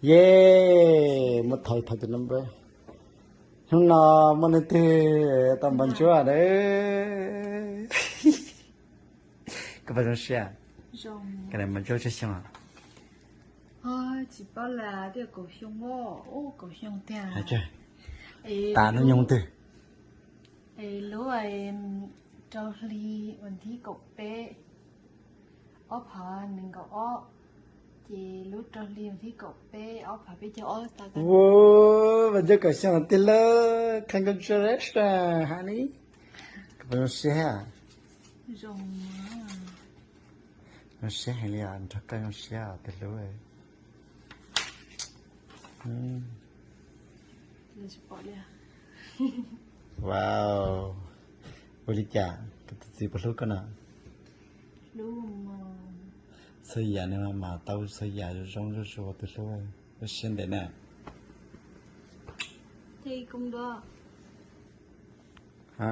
Ye, muab thov thov tus number. Hnub no muaj neeg twg tau npog ntsuab a? Koj puas zoo siab? Koj npog ntsuab tsawg xyoo? Tsis paub li, twb kaum xyoo, kaum xyoo tiag. Tas hnub nyoog twg? Lub rau hli vas thib kaum peb, ob phav nees nkaum ob, ces lub rau hli vas thib kaum peb ob phav peb caug ob tas. Ua, vas ntsuab kaum xyoo tiag lauj, congratulations honey. Koj puas zoo siab? Zoo siab heev li os, nrog koj zoo siab os tus hlub. Wow, ua li cas koj tus txiv puas hlub koj no? Txhua yam nws mas mam tau txhua yam zoo zoo zuj zus tus hlub, ua siab ntev na. Ha,